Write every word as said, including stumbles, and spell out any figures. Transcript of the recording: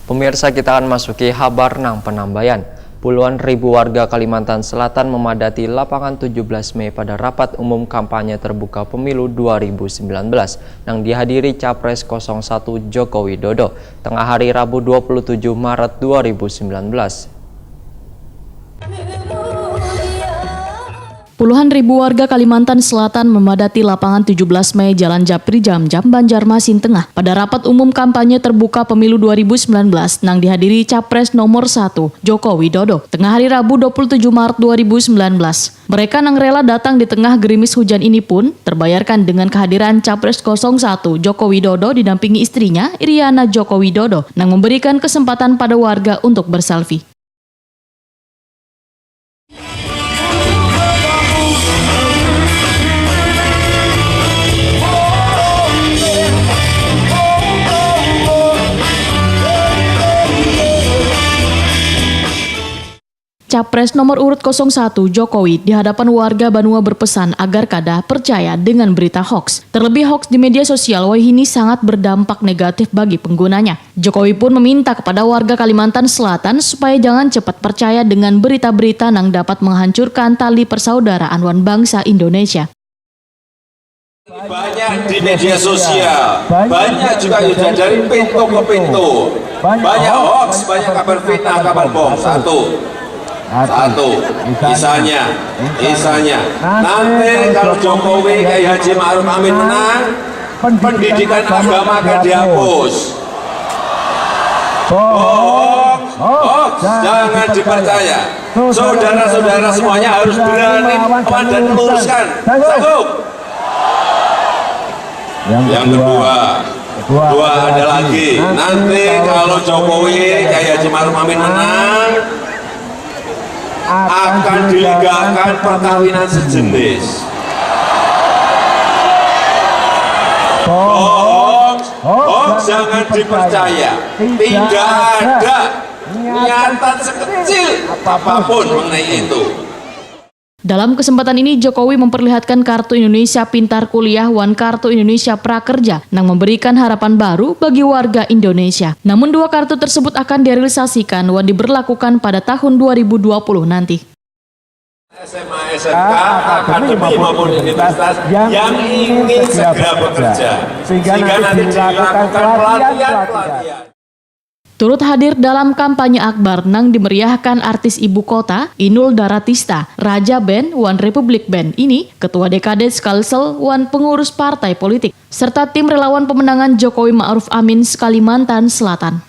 Pemirsa, kita akan masuki habar nang penambayan. Puluhan ribu warga Kalimantan Selatan memadati lapangan tujuh belas Mei pada rapat umum kampanye terbuka pemilu dua ribu sembilan belas nang dihadiri Capres kosong satu Joko Widodo, tengah hari Rabu dua puluh tujuh Maret dua ribu sembilan belas. Puluhan ribu warga Kalimantan Selatan memadati lapangan tujuh belas Mei, Jalan Japri Jamjam, Banjarmasin Tengah, pada rapat umum kampanye terbuka pemilu dua ribu sembilan belas nang dihadiri Capres nomor satu, Joko Widodo, tengah hari Rabu dua puluh tujuh Maret dua ribu sembilan belas. Mereka nang rela datang di tengah gerimis hujan ini pun terbayarkan dengan kehadiran Capres kosong satu, Joko Widodo, didampingi istrinya, Iriana Joko Widodo, nang memberikan kesempatan pada warga untuk berselfie. Capres nomor urut kosong satu, Jokowi, di hadapan warga Banua berpesan agar kada percaya dengan berita hoax. Terlebih hoax di media sosial wayahini sangat berdampak negatif bagi penggunanya. Jokowi pun meminta kepada warga Kalimantan Selatan supaya jangan cepat percaya dengan berita-berita nang dapat menghancurkan tali persaudaraan wan bangsa Indonesia. Banyak di media sosial, banyak juga juga dari pintu ke pintu. Banyak hoax, banyak kabar fitnah, kabar bohong. Satu. Satu. Misalnya, misalnya. Nanti kalau Jokowi, Kiai Haji Ma'ruf Amin menang, pendidikan agama akan dihapus. Bohong, hoax, jangan dipercaya. Saudara-saudara semuanya harus berani melawan dan meluruskan. Sanggup? Yang kedua, kedua ada lagi. Nanti kalau Jokowi, Kiai Haji Ma'ruf Amin menang, akan dilegalkan perkawinan sejenis. Hoax, hoax, jangan dipercaya. Tidak ada niatan sekecil apapun mengenai itu. Dalam kesempatan ini, Jokowi memperlihatkan Kartu Indonesia Pintar Kuliah wan Kartu Indonesia Prakerja nang memberikan harapan baru bagi warga Indonesia. Namun, dua kartu tersebut akan direalisasikan wan diberlakukan pada tahun dua ribu dua puluh nanti. S M A, S M K, akademi maupun universitas yang ingin segera bekerja, sehingga nanti dilakukan pelatihan-pelatihan. Turut hadir dalam kampanye akbar nang dimeriahkan artis ibu kota, Inul Daratista, Raja Band, wan Republik Band ini, Ketua D K D Kalsel, wan pengurus partai politik, serta tim relawan pemenangan Jokowi Ma'ruf Amin se-Kalimantan Selatan.